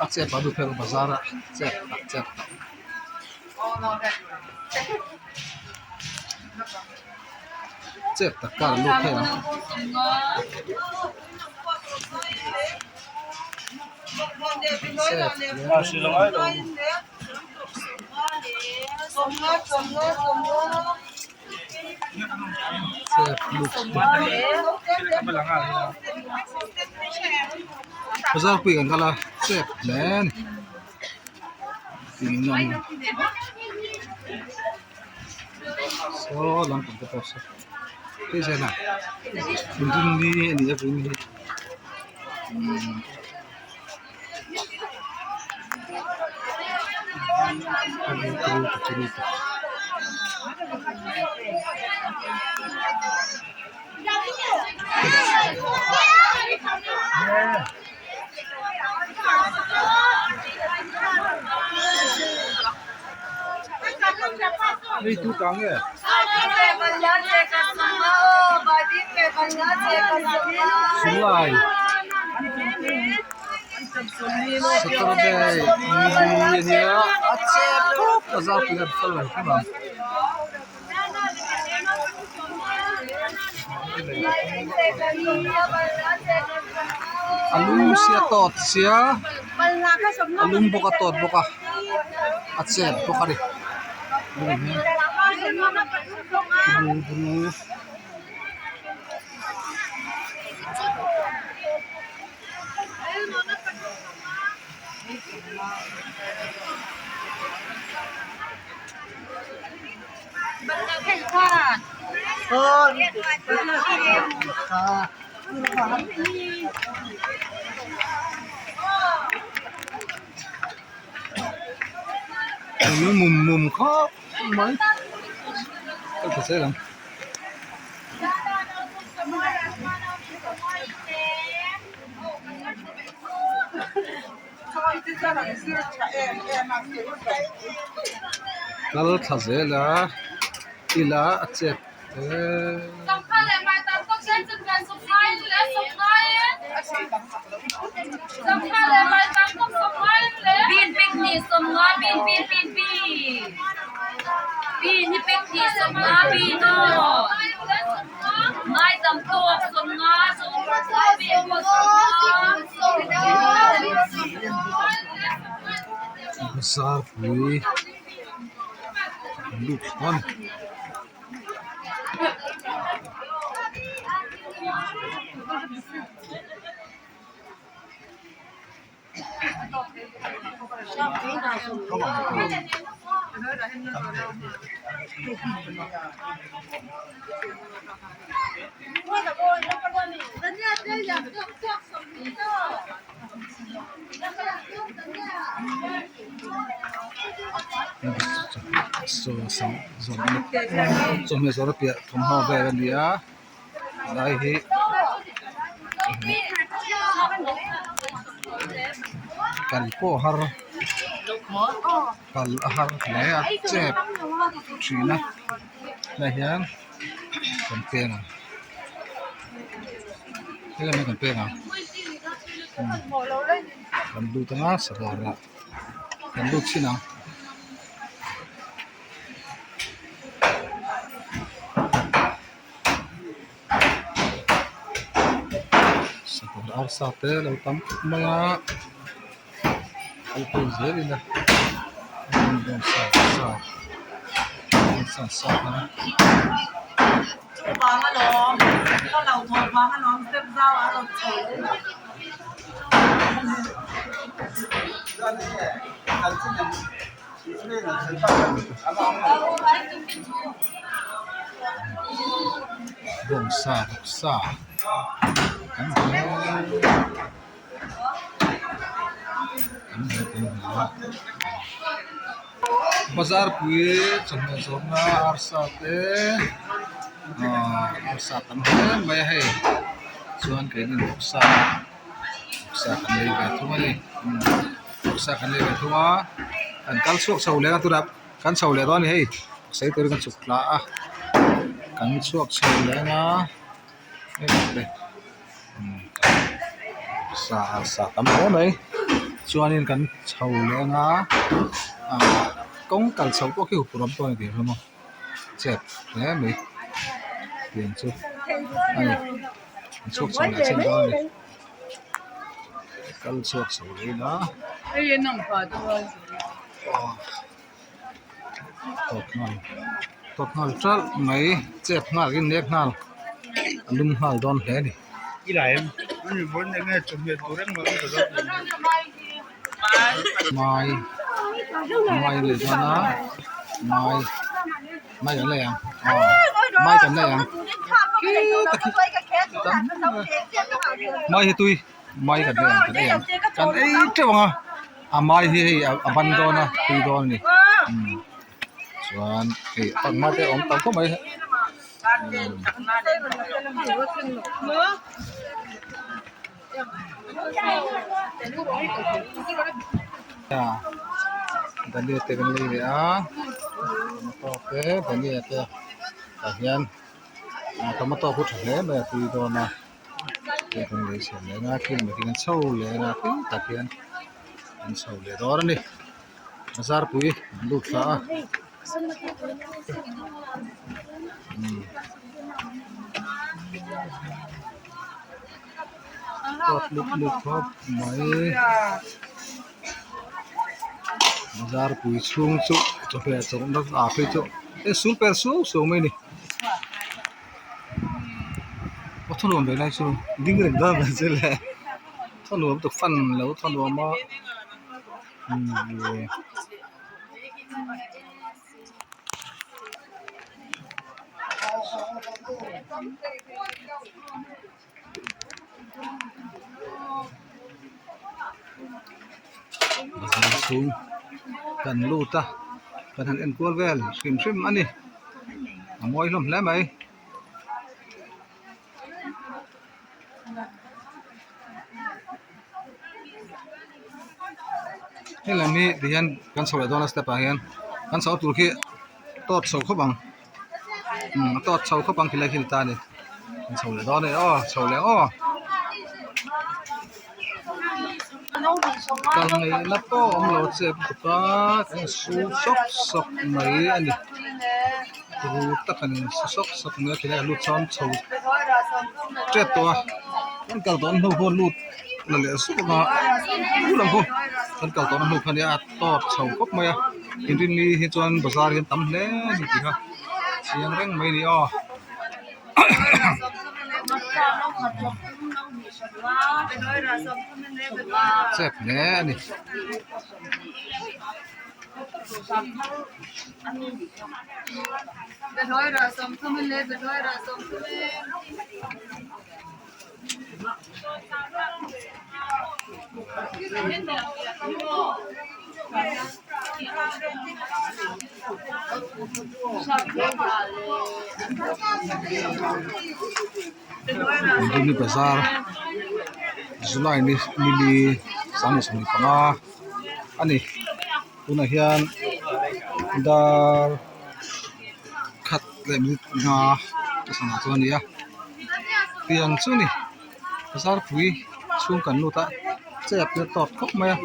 A chep a duh phei bazar a chep tak chep tak. Chep tak kar a lut phei ang. Bazar pui kan kal a chep hle a ni saw lampang te pawh saw hei zen a inrinni a ni a vawiin hi umm. Hei tu ta nge? Sulai Saturday ni a nia a chep tawp a zau pui a kal lo thung ang. A lum sia tawt sia a lum bawk a tawt bawk a a chet bawk a ni Mum mum khawp mai ka hre zel ang. Kal thla zel a ila a chep Bazar pui an lut thla a ni. Chawhmeh zawrh a piah thawmhnaw vel a ni a helai hi kal pawh a har kal a har hle a chep thin a helai hian kan peng ang helai hian kan peng ang kan lut anga sadar ah kan lut chhin ang. Sakawr arsa te lo tam khawp mai a kal phei zel ila bawngsa sa bawngsa sa a. Bawngsa sa kan hmu kan hmu kan hmu a bazar pui chawhmeh zawrhna arsa te ahh arsa tam hle mai a hei chuan keini vawksa vawksa kan lei ve thung a ni vawksa kan lei ve thung a kan kal chhuak chho leh a tunah. Kan chho leh dawn a ni hei sei turin kan chhuk thla a kan chhuak chho leh anga sa sa tam hle mai chuanin kan chho leh anga ah kawng kal chho pawh khi huphurh awm tawh a ni tih hlawm a chep hle mai tiang chu a ni an chhuak chho leh chin dawn a ni kal chhuak chho leh ila aw tawp nghal tawp nghal ṭalh mai chep nghal in nek nghal a lum nghal dawn hle a ni. Mai mai a lei dawn a mai mai kan lei ang aw mai kan lei ang khii tak hi mai hi tui mai kan lei ang kan ei ang kan ei teuh ang a a mai hi hei a ban dawn a tui dawn a ni umm chuan hei pangngai te a awm tam khawp mai. Dania te kan lei leh a tomato te dania te tah hian tomato khu tha hle mai a tui dawn a hei kan lei chho leh anga thil mihring an chho leh a tui tak hian an chho leh dawn a ni bazar pui an lut thla a. Tawt lut lut khawp mai bazar pui chhung chu chawhmeh chawlhna ah phei chu e sul per suau suau mai a ni aw thawnuam ve lai chu ding reng dawn mai chu le thawnuam lutuk fan lo thawnuam a umm. Bazar chhung kan lut a kan han en kual vel hrim hrim a ni a mawi hlawm hle mai. Hei lam hi ti hian kan chho leh dawn a step ah hian kan chho tur khi tawt chho khawp ang umm a tawt chho khawp ang khilai khi ni ta a ni kan chho leh dawn a ni aw chho leh ang aw kal ngaihna pawh a awm lo chep lutuk a kan insu sawk sawk mai a ni. Ru tak an insu sawk sawk mai a khilai ah lut chuan chho tep tawh a kan kal tawhna hnu pawh lut la leh zuk ang a u lam pawh kan kal tawhna hnu kha nia a tawp chho khawp mai a inrinni hi chuan bazar hi an tam hle a ni tih kha chiang reng mai a ni aw. Chep hle a ni. Inrinni bazar July ni ni 25 a ni. Tunah hian dar khat leh minute nga ka sana chu a ni a tiang chu a ni bazar pui chhung kan lut a chep te tawt khawp mai a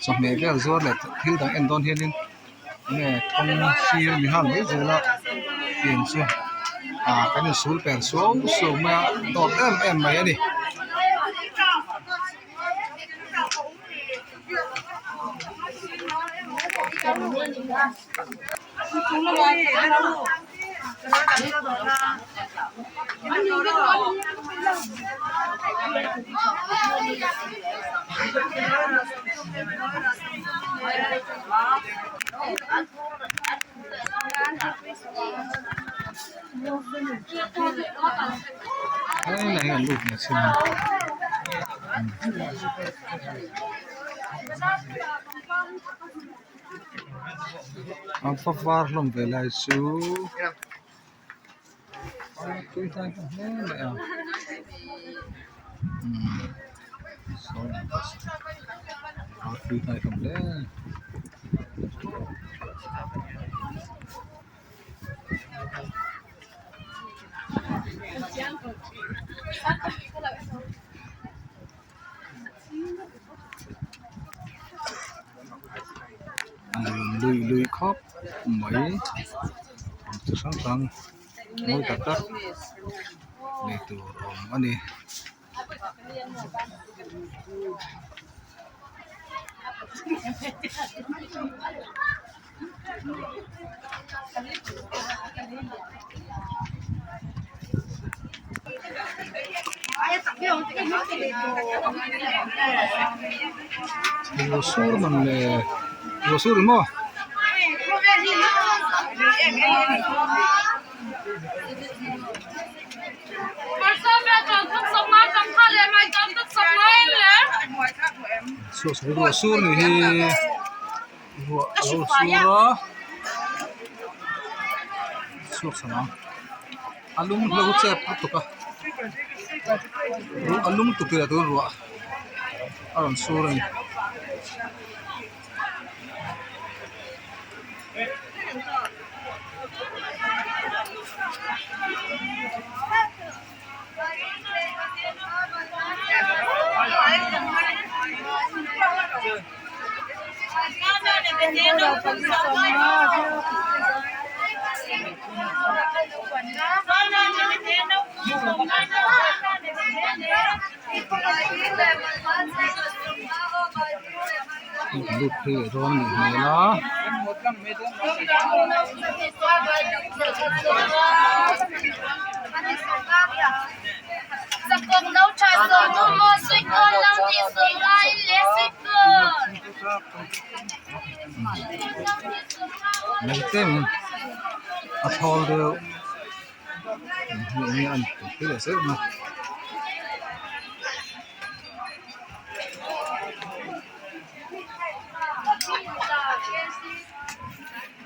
chawhmeh vel zuar leh thil dang en dawn hianin enge kawng sir ni nghal mai zel a tiang chu ah kan insul per suau suau mai a tawt em em mai a ni. Helai hi an lut leh chin a an fa var hlawm ve lai chu tui hnai hlawm hle mai a umm sawi a tui hnai hlawm hle. A nuam luih luih khawp mai chi hrang hrang mawi tak tak lei tur a awm a ni. Ruah sur man le ruah sur ni maw. Ruah sur ni hi ruah a lo sur a chhuak chho ang a lum hlo chep lutuk a a lum tukverh tur ruah a rawn sur a ni. Lut phei leh dawn a nih hmel a. Naute a thawl deuh enge an tih phei leh zeuh na.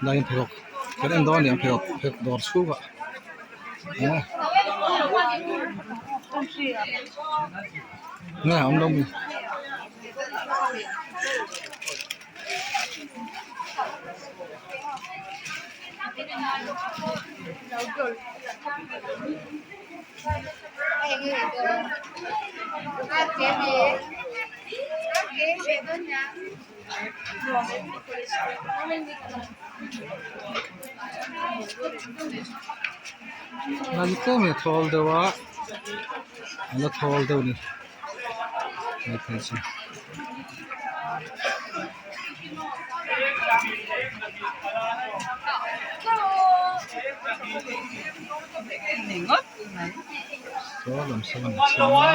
Laiin pheikhawk kan en dawn a ni ang pheikhawk pheikhawk dawr chhungah nge a awm lo mi. Nan tlem hi a thawl deuh a a la thawl deuh a ni maithei chu. Saw lam sawn a chhung a.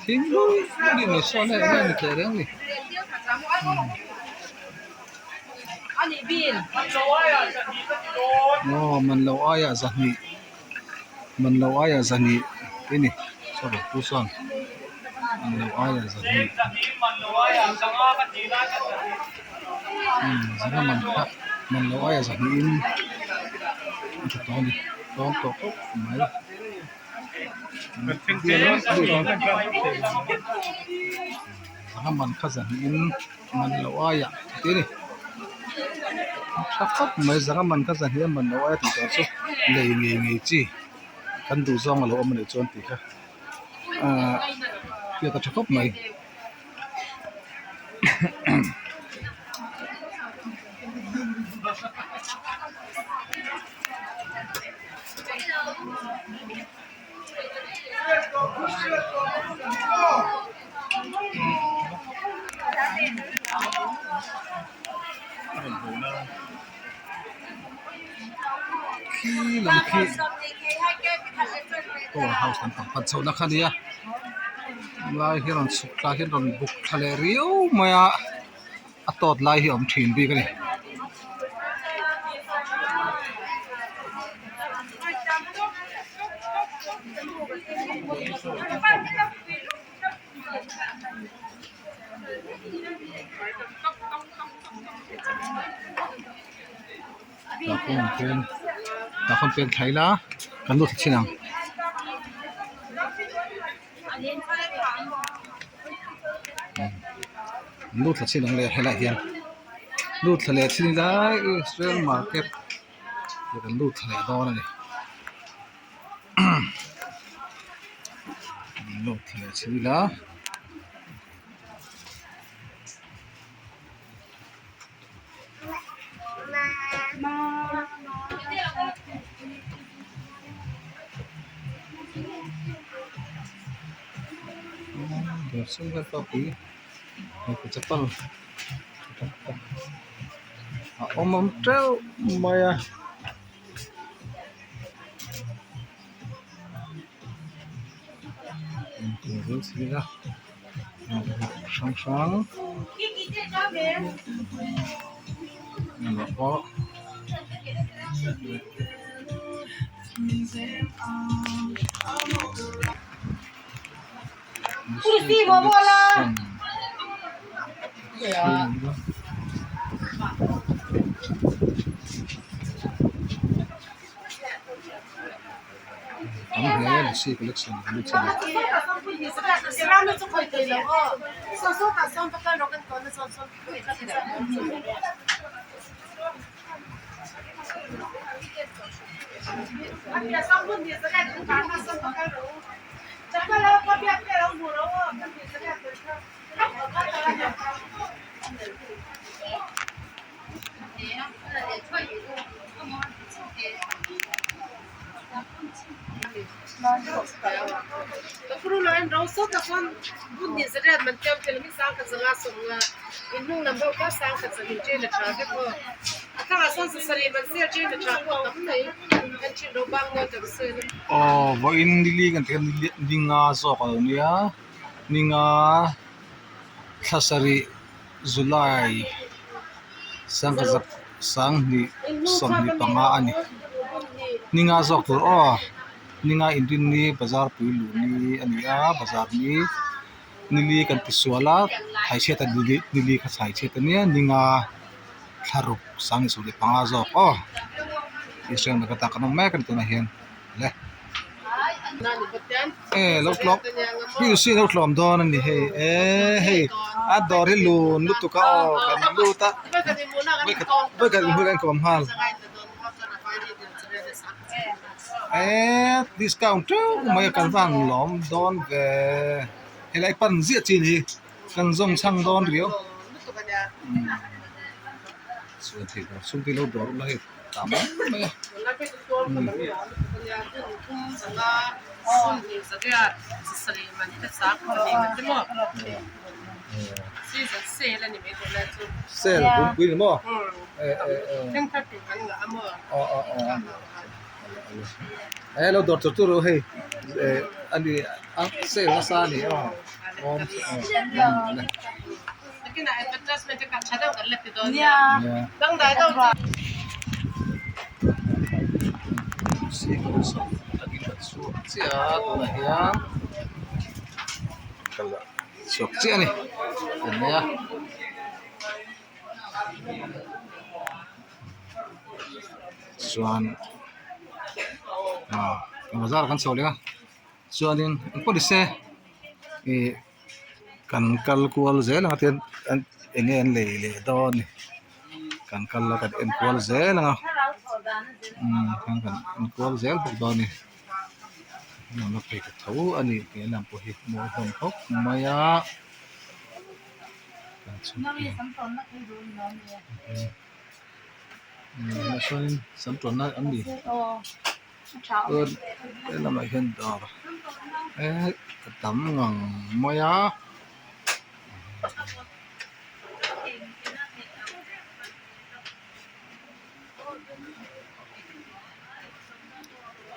Thing hlui hlui mai sawn a eng nge ni teh reng ni. Aw man lo aiah zahnih man lo aiah zahnih tih a ni sorry pu sawn man lo aiah zahnih umm zahna man kha man lo aiah zahnihin a tha tawh a ni tlawm tawh khawp mai. Zahna man kha zahnihin man lo aiah tih a ni tha khawp mai zanga man kha zahnih a man lo aia tih tawh chu lei ngei ngei chi kan duh zawng a lo awm a nih chuan tih kha ahh hriat a tha khawp mai. Khi lam khi power house lampang pan chhohna kha a nia lai hi a rawn chhuk thlak hian a rawn buk thla leh riau mai a a tawt lai hi a awm thin bik a ni. Tah kawngah khian tah khawn pen thla ila kan lut thla chhin ang. Lut thla chin ang leh helaiah hian lut thla leh chin ila Israel market tih kan lut thla leh dawn a ni lut thla leh chin ila. Chapal a awm awm teuh mai a. Hrang hrang pawh. Tam hle lasi collection collection Aw vawiin nili kan tih kha ni nga zawk a lo nia ni nga thla sarih July sangkhat sanghnih 25 a ni ni nga zawk tur aw ni nga inrinni bazar pui luh ni a ni a bazar ni nili kan ti sual a thaichhiat a nili kha thaichhiat a nia ni nga thla ruk 25 zawk aw Israel market ah kan awm mek a ni tunah hian le e lo tlawm PUC lo tlawm dawn a ni hei e hei a dawr hi lun lutuk a aw kan lut a vawikhat vawikhat inhmu kan kawm nghal e discount teuh mai a kan van lawm dawn ve helai pan ziah chin hi kan zawng chhang dawn riau chuan thei tur chhung te hi lo dawr ula hei. Sale bunpui ni maw e lo dawr chawt chu hei ani a sale nasa ani aw chhuak chiah a ni en mai a. Chuan ah bazar kan chho leh a chuanin engpawh ni se ih Kan kal kual zel ang a tihian eng nge an lei leh dawn ni kan kal a kan en kual zel ang a umm kan kan en kual zel bawk dawn a ni hnungah pheikhawk tho a ni he lam pawh hi mawi hlawm khawp mai a chuanin sam tawnna an ni. Chuan he lamah hian dawr eh a tam ngang mai a.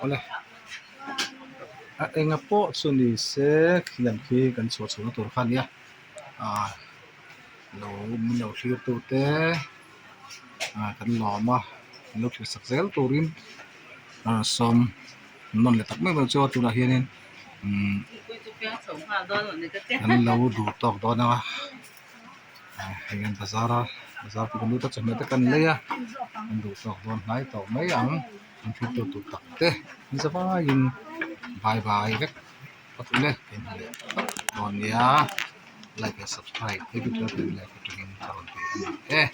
Awle a enga pawh chu ni se khilam khi kan chhuah chhuahna tur kha a ni a ah lo min lo thlir tute ah kan lawm a min lo thlir sak zel turin a sawm nawn leh tak mai mai chu a tunah hianin umm an lo duh tawk dawn ang a ah hei an bazar a bazar pawh kan lut a chawhmeh te kan lei a an duh tawk dawn hnai tawh mai ang an thil tur tur tak te an za vaiin bye bye vek a tul e ka inhmu leh phawt dawn nia. Like and subscribe he video hi like atangin ka rawn ti a ni e.